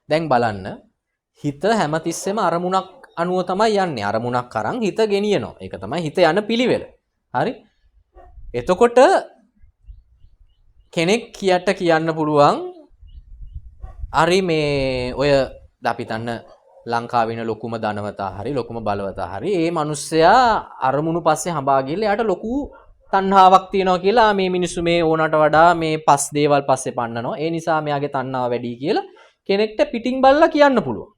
දැන් බලන්න හිත හැමතිස්සෙම අරමුණක් අනුව තමයි යන්නේ. අරමුණක් අරන් හිත ගෙනියනවා. ඒක තමයි හිත යන පිළිවෙල. හරි? එතකොට කෙනෙක් කියට කියන්න පුළුවන් හරි මේ ඔය අපි තන්න ලංකාවේ ඉන්න ලොකුම ධනවතා හරි ලොකුම බලවතා හරි ඒ මිනිස්සයා අරමුණු පස්සේ හඹා ගිහලා එයාට ලොකු තණ්හාවක් තියෙනවා කියලා මේ මිනිස්සු මේ ඕනට වඩා මේ පස් දේවල් පස්සේ පන්නනවා. ඒ නිසා මෙයාගේ තණ්හාව වැඩි කියලා කෙනෙක්ට පිටින් බලලා කියන්න පුළුවන්.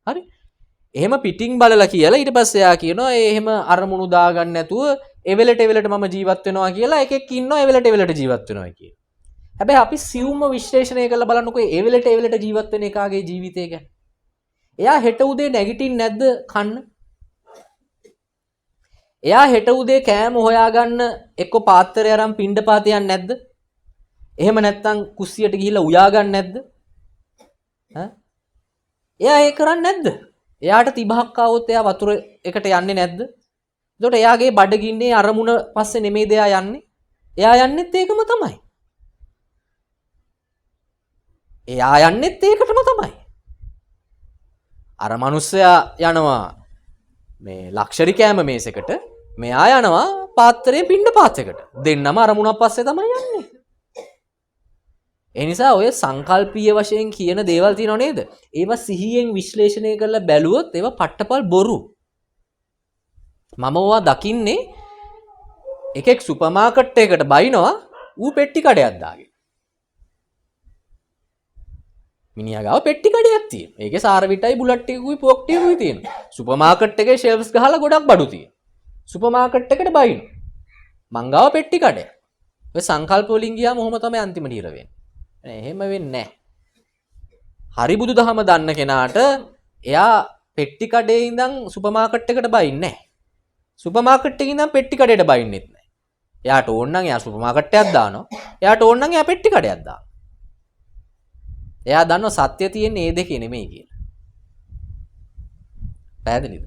හරි? එහෙම පිටින් බලලා කියලා ඊට පස්සේ එයා කියනවා ඒ එහෙම අරමුණු දාගන්න නැතුව එවෙලට එවෙලට මම ජීවත් වෙනවා කියලා එකෙක් ඉන්නවා එවෙලට එවෙලට ජීවත් වෙනවා කියලා. හැබැයි අපි සියුම්ව විශ්ලේෂණය කරලා බලන්නකෝ එවෙලට එවෙලට ජීවත් වෙන එකාගේ ජීවිතය ගැන. එයා හෙට උදේ නැගිටින්නේ නැද්ද කන්න? එයා හෙට උදේ කෑම හොයාගන්න එක්ක පාත්‍රය අරන් පිණ්ඩපාත යන්නේ නැද්ද? එහෙම නැත්නම් කුස්සියට ගිහිල්ලා උයා ගන්න නැද්ද? ඈ? එයා ඒ කරන්නේ නැද්ද? එයාට තිබහක් ආවොත් එයා වතුර එකට යන්නේ නැද්ද? එතකොට එයාගේ බඩගින්නේ අරමුණ පස්සේ නෙමෙයිද එයා යන්නේ? එයා යන්නෙත් ඒකම තමයි. එයා යන්නෙත් ඒකටම තමයි. අර මිනිස්සයා යනවා මේ ලක්ෂරි කෑම මේසෙකට, මෙයා යනවා පාත්‍රයෙන් පිණ්ඩ පාත්‍රයකට. දෙන්නම අරමුණක් පස්සේ තමයි යන්නේ. ඒ නිසා ඔය සංකල්පීය වශයෙන් කියන දේවල් තියෙනව නේද? ඒවා සිහියෙන් විශ්ලේෂණය කරලා බැලුවොත් ඒවා පට්ටපල් බොරු. මම ඕවා දකින්නේ එකෙක් සුපර් මාකට් එකකට බයිනවා ඌ පෙට්ටි කඩයක් දාගෙන. මිනිහා ගාව පෙට්ටි කඩයක් තියෙනවා. ඒකේ සාරවිටයි බුලට් ටිකකුයි පෝක් ටිකකුයි තියෙනවා. සුපර් මාකට් එකේ ෂෙල්ෆ්ස් ගහලා ගොඩක් බඩු තියෙනවා. සුපර් මාකට් එකට බයිනවා. මං ගාව පෙට්ටි කඩයක්. ඔය සංකල්ප වලින් ගියාම ඔහොම තමයි අන්තිමට හිර වෙන්නේ. නෑ එහෙම වෙන්නේ නෑ. හරි බුදුදහම දන්න කෙනාට එයා පෙට්ටි කඩේ ඉඳන් සුපර් මාකට් එකට බයින්නේ නෑ. සුපර් මාකට් එකේ ඉඳන් පෙට්ටි කඩේට බයින්නෙත් නෑ. එයාට ඕන නම් එයා සුපර් මාකට් එකක් දානවා. එයාට ඕන නම් එයා පෙට්ටි කඩයක් දානවා. එයා දන්නවා සත්‍ය තියෙන්නේ මේ දෙකේ නෙමෙයි කියලා. පැහැදිලිද?